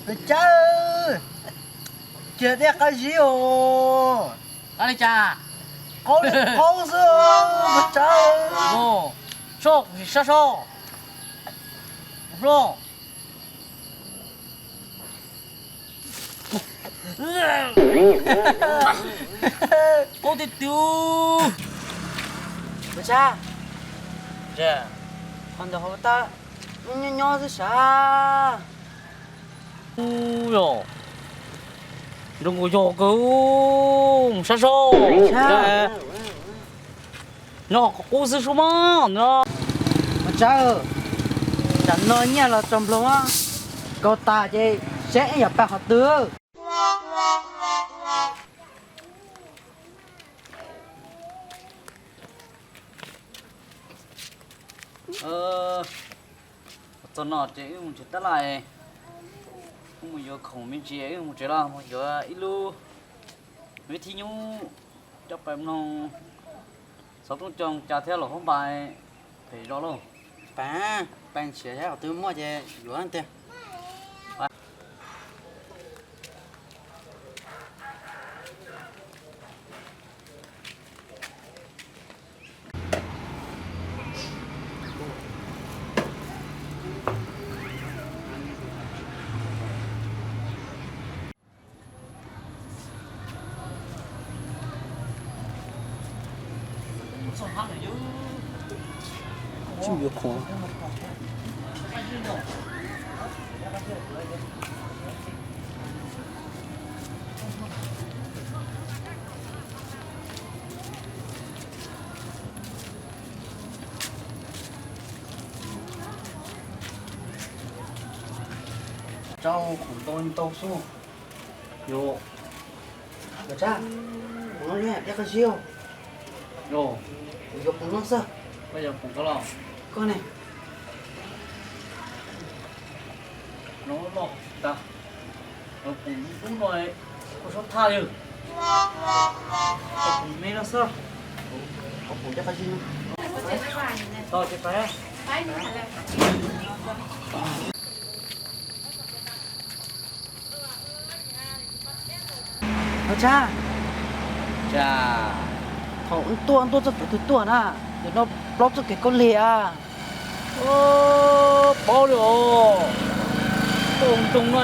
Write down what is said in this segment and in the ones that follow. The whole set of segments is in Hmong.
Pes Tsawb, cia dej qab zib os. Qaub li cas? Qaub li qaub xwb os Pes Tsawb. Soj, sab soj. Hlo. Qaub tiag tiag. Pes Tsawb, qhov ntawd hauv tab nyob nyob xwb sav. Yog, nroo nkaus yog kawg, sab sab. Nyob qhov qub xwb sub mas no. Pes Tsawb, tsam no nyiaj los tsaus nploog, kaus tas ces saib ib yam pab qhov twg. Txog no ces wb mus tsev tab laj, wb mus yuav khoom me ntsis wb mus tsev los mus yuav ib lub vib thib nyub coj pais mloog xov tooj coo cas thiab los hauv npas pem zos lauj. Pab, pab nrhiav saib qhov twg muaj ces yuav tiag. Tsau khoom ntau ntau xwb. Yog, Pes Tsawb, khoom no dej qab zib. Yog, kuv yuav khoom no xwb. Koj yuav khoom ko los? Koj ne? No los tag. Khoom ub no, koj sab thaj li. Khoom me no xwb. Khoom dej qab zib no. Tau ces pais. Pes Tsawb, thaum wb tuaj ntuj txoj kev twg tuaj na, ces no plaub txoj kev koj lig a. Paub li os, tuaj ntoo no.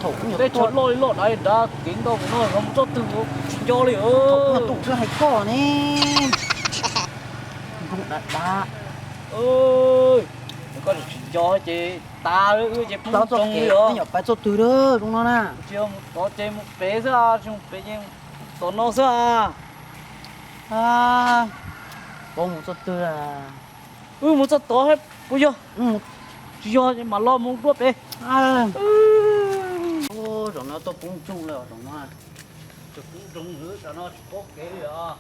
Thaum wb teb chaws loj li loj dav dav kev ntau mus no, mus txoj twg tsis nco li. Thaum wb tuaj hais koj ne, ntoo dav dav. Koj tsis nco ces tas li, wb ces plaub txoj kev li os. Nyuam pais txoj twg zoo no na? Tsis mus tod ces mus pem xwb, tsis mus pem ces tom no xwb. Paub mus txoj twg? Wb mus txoj tod puas yog? Tsis yog ces mam los mus dua pem. Zaum no tuaj poob ntsoog lawm zaum no. Tsis poob ntsoog, zaum no tsis paub kev li os.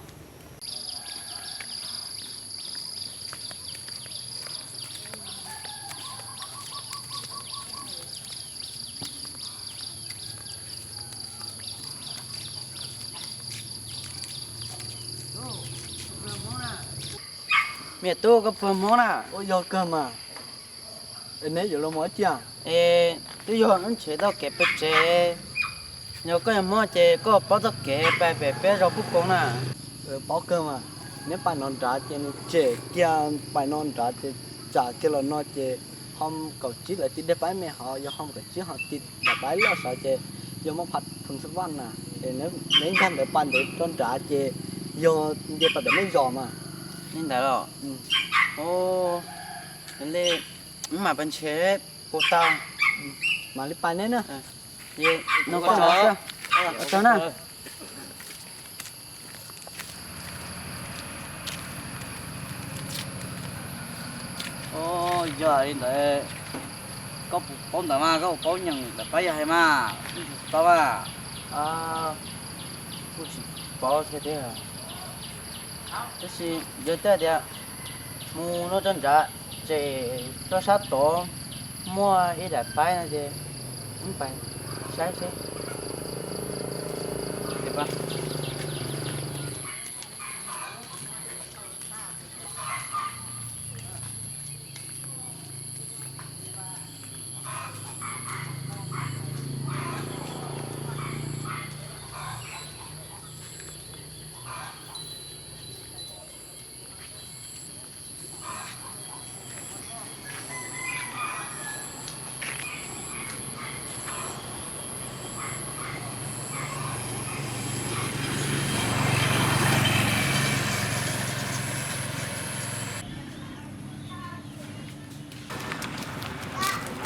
Me tub, koj puas mob na? Ua yog kawg mas. Es neb yuav los mus ua cas? Es twb yog wb nrhiav tau kev pem tsev. Yog koj yuav mob ces koj paub txoj kev pais pem peb zos Pub Koov na. Paub kawg mas. Neb pais no nrad ces nws tsem kiag, pais no nrad ces tsam kiag los no ces ho kaum tsib lawv tim dej pab me ho yog ho kaum tsib ho tim nram pab loj saud ces yog muaj phav phoo xab vaj na. Es neb nkag ntawd pais ntawd rau nrad ces yog nce pais pem nej zos mas. Li ntawd los? Li, wb mam pais nrhiav puas tau. Mam li pais neb na. No koj los xwb. Ua tsaug na. Yog li ntawd, koj puas paub ntawd mas, koj puas paub nyeem ntawm pab yawg hais mas, wb tsis paub mas. Kuj tsis paub thiab tiag. Tab sis yog tias mus no rau nrad, tsem rau sab tod muaj ib daim paib no ces wb pais saib seb.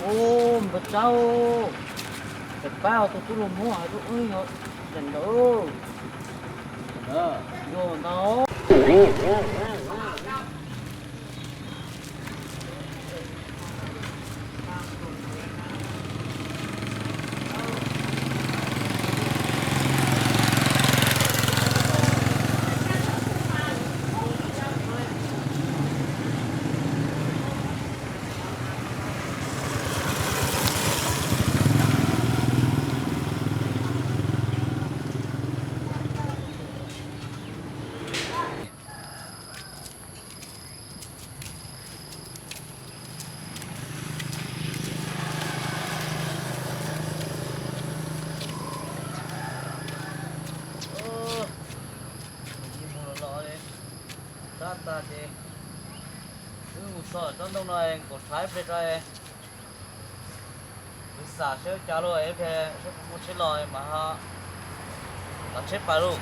Ub, npawg Tsab, pab tus tub los muab lub wb yog daim ntawd. Yog ntau. Tab tas ces wb mus txog tsob ntoo no nkaum tshav ib pliag tso, kuv xam seb ua cas lauj, ib pliag seb puas muaj tsheb los mas ho los tsheb pais lauj.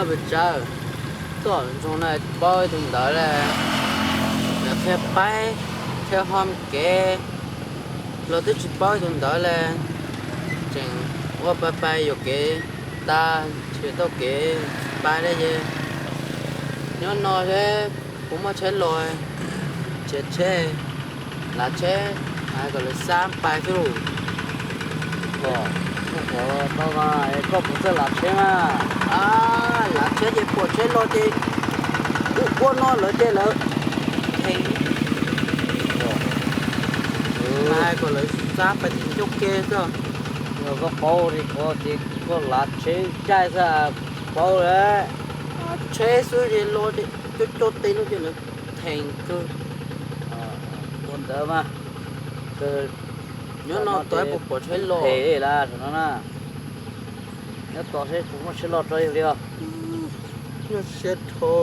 Pes tsawg, tuaj ntsoog no tsis paub ib tug ntawd li, lawv qhia paib, qhia hom kev, los twb tsis paub ib tug ntawd li, tseem ua pais pais yuam kev tag, tsis tau kev pais li ces nyob no seb puas muaj tsheb los, tsis tsheb, lav tsheb, hais kom lawv xa pais xwb lauj. Koj puas txawj lav tsheb mas? Lav tsheb ces pom tsheb los ces kuj ua no lawv ces lawv theem. Hais kom lawv xa pais tim ncauj ke xwb. Yog koj paub li ko ces koj lav tsheb caij xwb paub lawm. Tsheb xwb ces los coj coj tes no ces lawv theem kawg. Ua ntawd mas, nyob no tos puas pom tsheb los. Phem lawm no na. Nyob tos seb puas muaj tsheb los rau yus li os. Nyuaj siab dhau.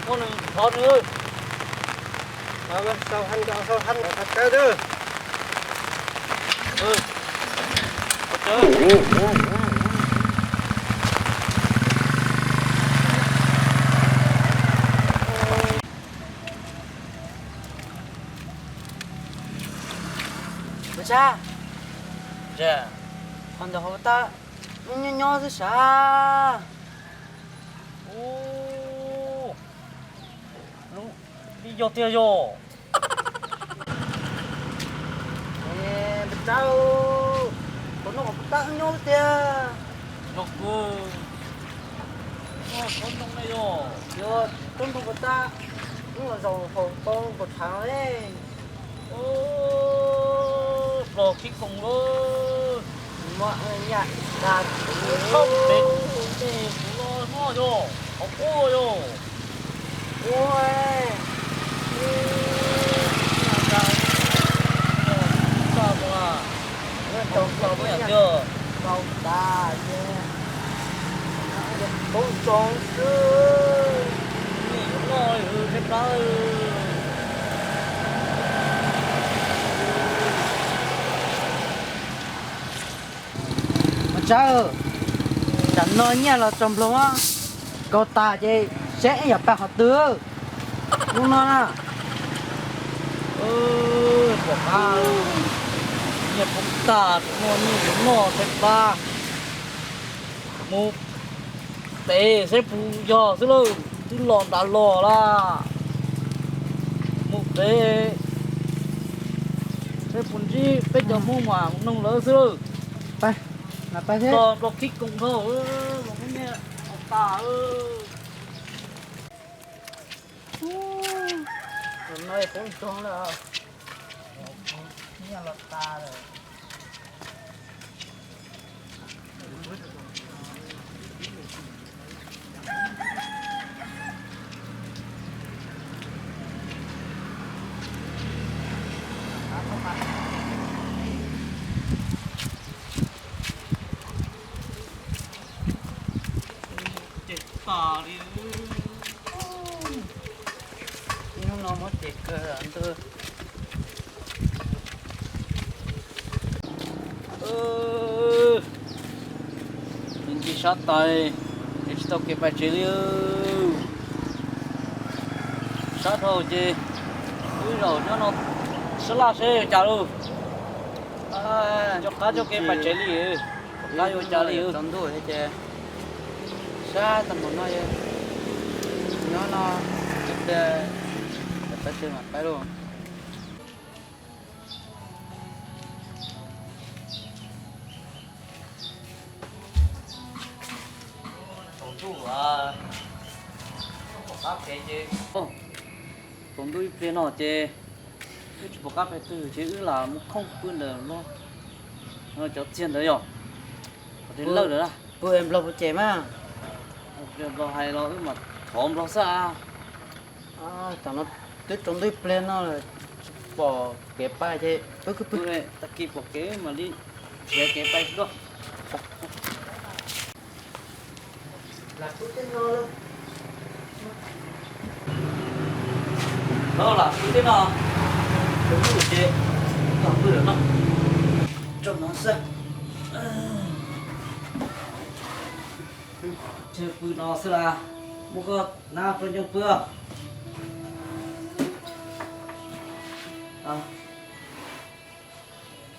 Muaj neeg thov nws. Sau hanh, sau hanh, sau hanh. Sab, qhov ntawm hauv tab nyob nyob xwb sab. Ub, lub, li yog tiag yog. Sab, qhov no qhov tab nyob xwb tiag. Yog kawg, tsob ntoo ne yog. Yog tsob ntoo puas tab, ub los zaum hauv tau nkaus tshav no ne. Plos khib koos lawm. Nyaj dag kuv, peb kuv los noj yog qhov qub yog. Ua, tau tas ces poob tsoov xwb. Nim yuav noj seb plab. Mas Tsab, tsam no nyiaj los txaus nploog, kaus tas ces saib ib yam pab qhov twg hnub no na. Pom qab, nyiaj poob tas, nim yuav noj seb plab. Mus pem seb puas yog xwb lauj, twb los nrad los lawm. Mus pem seb puas ntsib peb cov Hmoob mas noog lawv xwb lauj. Los nplog khib koos dhau, los muab nyiaj tas. Tus no poob ntsoog lawm, nyiaj los tas lawm. Ces tas li. Ib hnub no muab ces kawg ntuj. Ib ncig sab tais ces tsis tau kev pais tsev li. Sab dhau ces wb zaum nyob no sab laj seb yuav cas lauj. Coj qab coj kev pais tsev li, tom qab yuav cas li. Tsaus ntuj thiab ces sab tag npaum no, nyob no peb pais tsev mas pais lauj. Tsaus ntuj, pom qab pem ces, tsaus ntuj ib pliag no ces wb tsis pom qab pem twg ces wb lam mus khooj pw ntawm no, cov txiag ntawd yog, qhov twg lawj lawm na. Pw nplog puas cem mas? Nplog hais los wb mam thov nplog xwb. Tam no twb tsaus ntuj ib pliag no lawm, tsis pom kev pais ces wb pw, tag kis pom kev mam li nrhiav kev pais dua. Lam pw tej no, lam pw tej no, ces pw lawm no, tso no xwb. Tseg pw no xwb las, muab koj nab rau ncoo pw.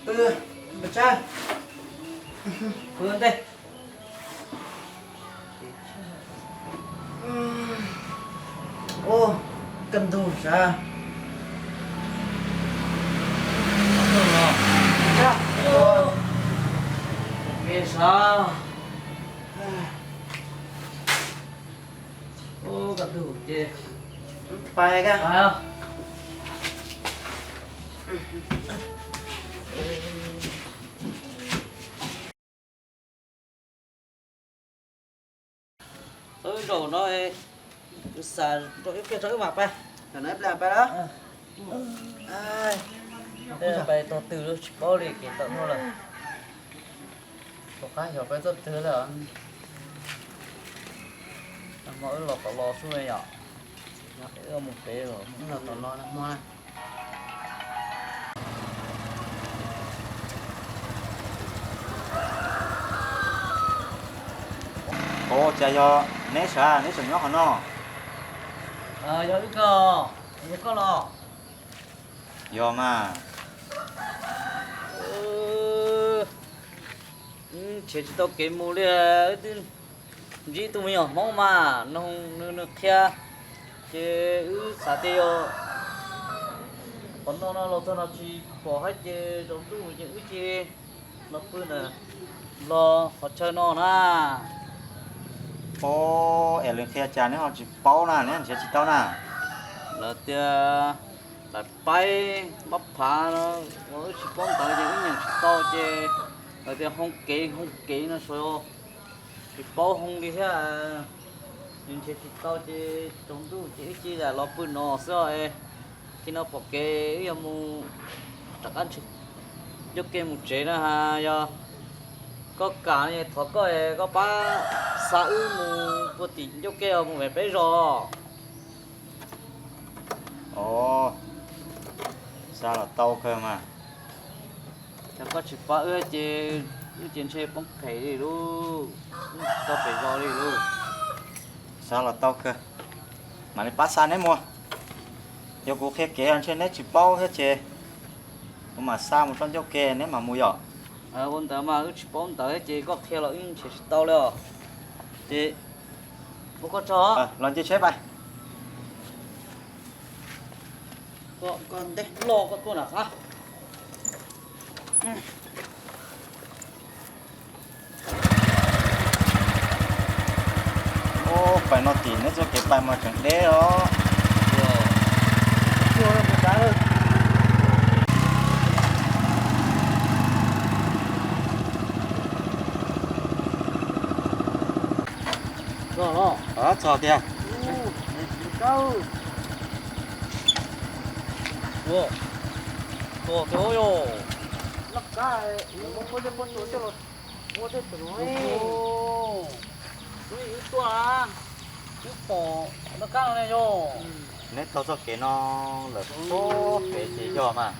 Pw, pw ntej. Ua, kaj ntug sav. Kaj ntug ces pais kaj. Zaum no, xav zaum ib pliag tso wb mam pais. Zaum no ib pliag pais lawm. Pais tog twg lawm tsis paub li kev tawm tuaj lawm. Tom qab xyov pais txoj twg lawm. Hmo wb los kom los xwb yom. Wb mus pem los tom no hmo na. Ua cas yog neb sav, neb tseem nyob qhov no? Yog wb koj, yog koj los? Yog mas. Nrhiav tsis tau kev mus li, wb twb ntsib tus me nyuam Hmoob mas nws qhia, ces wb xav tias yog qhov no no los txog no tsis pom hab ces tsaus ntuj ces wb cia li los pw ntawm los qhov chaw no na. Os, es lawv qhia cas neb ho tsis paub na, neb nrhiav tsis tau na? Lawv tias lawv paib pab phav no, wb tsis paub ntawv ces wb nyeem tsis tau ces lawv tias hoo kev hoo kev no xwb, tsis paub hoo li thiab. Nws nrhiav tsis tau ces tsaus ntuj ces wb cia li los pw no xwb. Ces no pom kev wb yuav mus rov qab ncauj ke mus tsev na. Yog koj kam thov koj, koj pab xa wb mus puag tim ncauj ke mus pem peb zos. Os, xa los tau kawg mas. Yog koj tsis pab wb ces wb ces ntshe poob phem li lauj, wb tsis tau pem zos li lauj. Xa los tau kawg, mam li pab xa neb mus. Yog kuv qhia kev los ntshe neb tsis paub thiab ces kuv mam xa mus txoj ncauj ke neb mam mus yom. Ua ntawd mas wb tsis paub ntawv thiab ces koj qhia los wb nrhiav tsis tau li os. Ces ua koj tsaug, los nce tsheb pais. Koj ntev loj koj tuaj nram qab. Pais no tim neb txoj kev pais mas tseem deb os. Txog tiag. Neb taug txoj kev no lawm puag pem ces yog mas.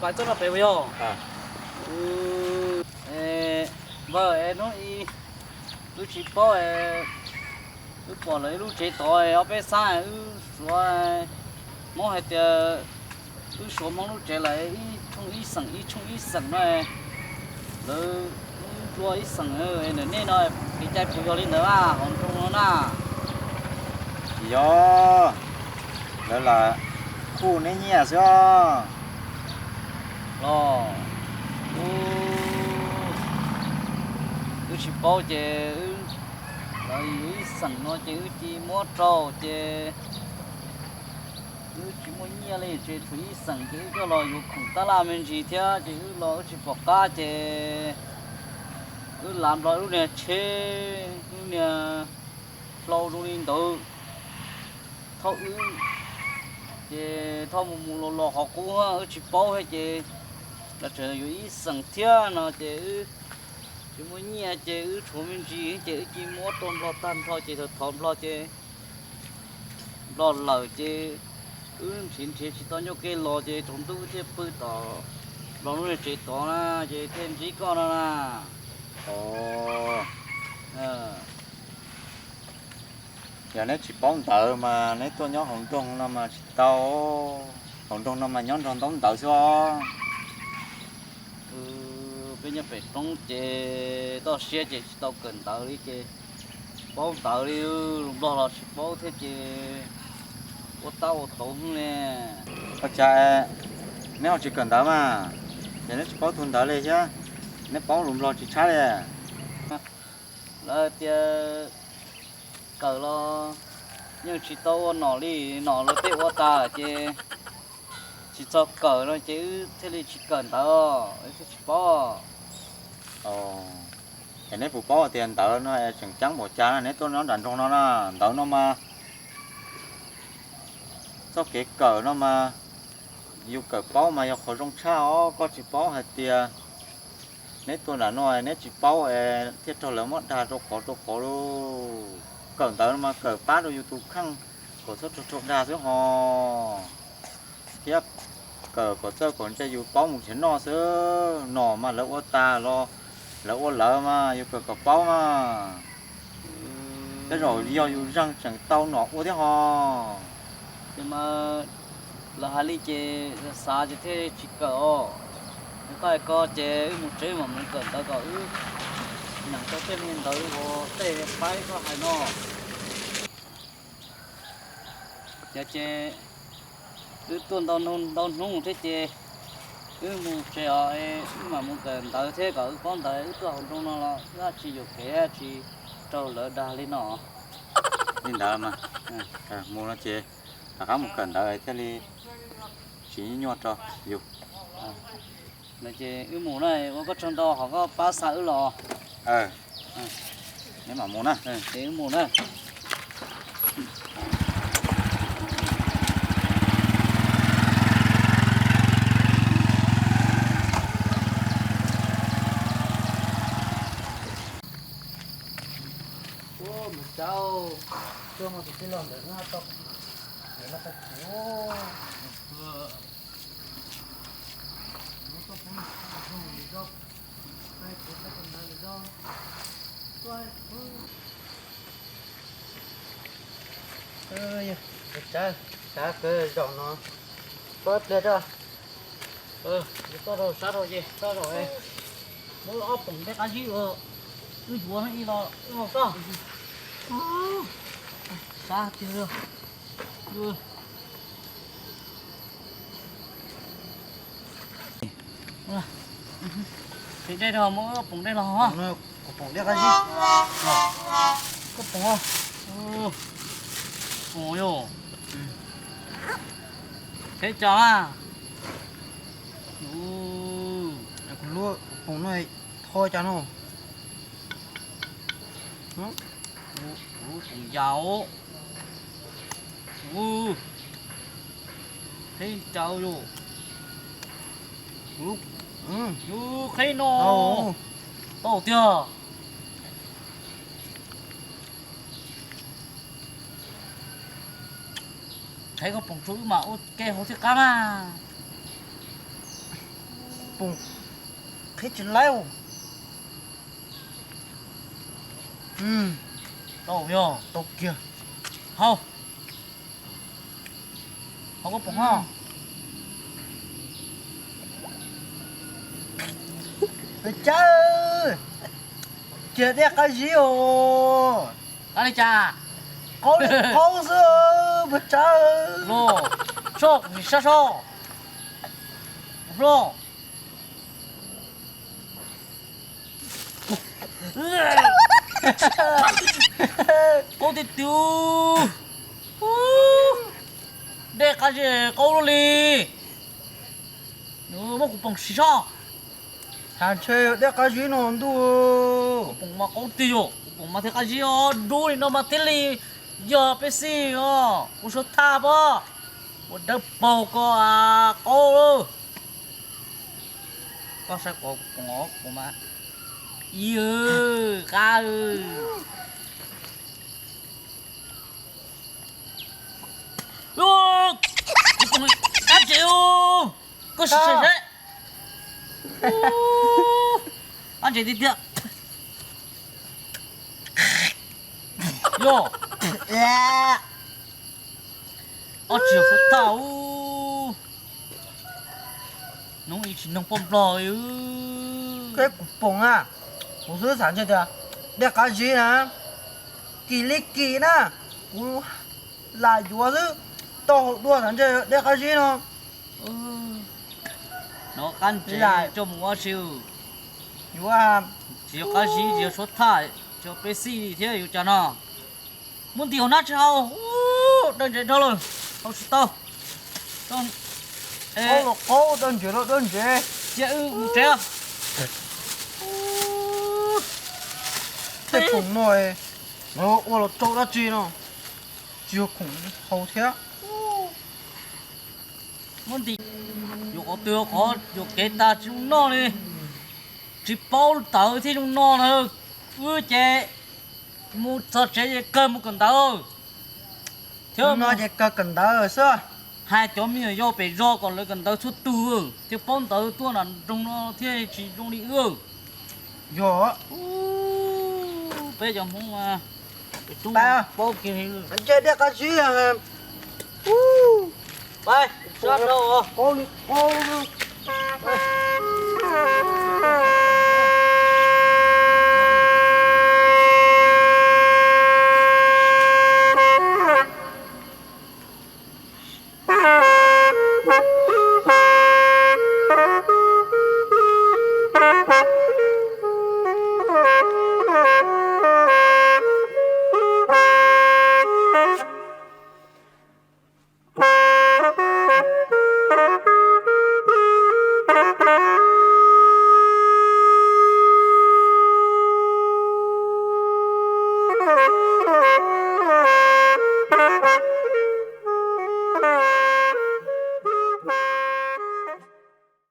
Pais txoj no pem puas yog? Npawg, es hnub i wb tsis paub, wb pom lawv ib lub tsev tod ob peb xab, wb suav, Hmoob hais tias wb suav Hmoob lub tsev lawm ib tshooj ib xeem ib tshooj ib xeem no, lawv wb dua ib xeem, ntawm nej no kev cai puas yog li ntawd hauv nroog no na? Tsis yog, lawv lam khuj neb nyiaj xwb os. Los, wb tsis paub ces lawv yuav ib xeem no ces wb cia li muab rau ces wb tsis muaj nyiaj li, ces tshuav ib xeem ces wb coj los yuav khoom tab laj me ntsis thiab ces wb los wb tsis pom qab ces wb lav nplog lub niag tsheb, lub niag hlau zoo li ntawd thauj wb, ces thauj mus mus los los qhov qub wb tsis paub thiab ces lawv tseem yuav ib xeem thiab no ces wb tsis muaj nyiaj ces wb tshuav me ntsis ces wb cia li muab rau nplog tag nrho ces thov nplog ces nplog lawm ces wb nrhiav nrhiav tsis tau ncauj ke los ces tsaus ntuj wb thiaj pw tom nplog lub niag tsev tod na, ces thiaj ntsib koj no na. Yog neb tsis paub ntawv mas neb tuaj nyob hauv nroog no mas tsis tau, hauv nroog no mas nyob nrog ntaub ntawv xwb os. Peb nyob pem roob ces toj siab ces tsis tau kawm ntawv li ces tsis paub ntawv li, lus nplog los tsis paub thiab ces ua tab ua tauv ne. Ua cas neb ho tsis kawm ntawv mas, ces neb tsis paub tus ntawv li thiab, neb paub lus nplog tsis tshab li. Lawv tias kawm los yeej tsis tau ua nom li, nom lawv tej ua tas ces tsis txog kawm no ces wb thiaj li tsis kawm ntawv, wb thiaj tsis paub. Es neb puas paub tias ntawv no tseem ceeb npaum cas na, neb tuaj nyob nram nroog no na, ntawv no mas txoj kev kawm no mas yus kawm paub mas yog qhov zoo tshaj os. Koj tsis paub hais tias neb tuaj nram no neb tsis paub es thiaj raug lawv muab dag rau qhov rau qhov lauj. Kawm ntawv no mas kawm pab rau yus tus kheej kom txhob raug raug dag xwb ho. Thiab kawm kom txawj kom ntse yus paub mus nrhiav noj xwb. Nom mas lawv ua tas los lawv ua lawv mas yus kawm kom paub mas. Tej zaum yog yus zeeg tseem tau nom ua thiab ho. Lawv hais li ces xav ces thiaj tsis kawm os. Koj hais ko ces wb mus tsev mam mus kawm ntawv kom wb nyeem tau tej li ntawv uas tej paib koj hais no. Ces, ces wb tuaj ntau hnub thiab ces wb mus tsev os, wb mam mus kawm ntawv thiab kom wb paub ntawv, wb tuaj hauv nroog no los wb tsis yuam kev tsis raug lawv dag li no. Li ntawd mas mus no ces rov qab mus kawm ntawv thiaj li tsis nyuaj rau yus. Ces wb mus na, ua koj tsaug ntau hov koj pab xa wb los. Neb mam mus na. Ces wb mus na. Tshav kawg zaum no, koj pliag tso. Toj rau sab rau ces toj rau, muab ob poom dej qab zib ua, wb yuav ib los wb haus toj. Sab tiag. Txiv dej rau muab poom dej los. Kuv poom dej qab zib. Koj poom, poom yog peb cov a. Kuv lub poom no tho cas no. Kuv lub poom yau. Qhib cau yus. Yus qhib no tau tiag. Qhib koj poom tsuag wb mam ua ke hauv thiaj qab na. Poom qhib tsis laib. Tau yog tau kiag. Hau, hau koj poom hos. Pes tsawg, cia dej qab zib os. Qab li cas? Qaub li qaub xwb, pes tsawg. Soj kuv sim sab soj. Flo. Qaub tiag tiag. Dej qab zib qaub luaj li. Muab kuv poom sim soj. Has ntshe dej qab zib no ntuj. Kuv poom mas qaub tiag yom, kuv poom mas thiaj qab zib os, dub li no mas thiaj li yog peb xij os, kuv suav thaj pob, ua dawb paug ko qaub. Koj saib kuv poom, kuv poom mas ib qab. Kuv poom qab tsev, koj sim seb. Qab tsev tiag tiag. Yog ob tsis yog suav thaj. Noog ib tsis noog poj nplog. Kuv poom na, kuv xub xav ntshe tias dej qab zib na, kim li kim na, kuv lam yuav xwb, tau hau dua xav ntshe dej qab zib no. No qab ntsev coj mus ua si. Yuav tsis yog qab zib, tsis yog suav thaj, tsis yog peb xij thiab yuav cas no. Muab ntim hauv nab tsis hau, dawb ntsev dhau lawm, hau tsis tau. Qaub los qaub, dawb ntsev los dawb ntsev. Cia wb mus tsev. Tej khoom no, ua los rau dab tsi no? Tsis yog khoom hau thiab. Muab ntim, yuav qhov twg qhov yuam kev tas tsis zoo noj li. Tsis paub tawv thiab zoo no na. Wb ces mus txog tsev ces kawg mus kawm ntawv. Thiab no ces kawg kawm ntawv xwb. Hais cov me nyuam yaus pem zos kom lawv kawm ntawv txhua tus thiaj paub ntawv tuaj nram nroog no thiaj tsis zoo li wb. Yog peb cov Hmoob paub kiag li. Ntshe dej qab zib. Peb sab rau qaub li qaub.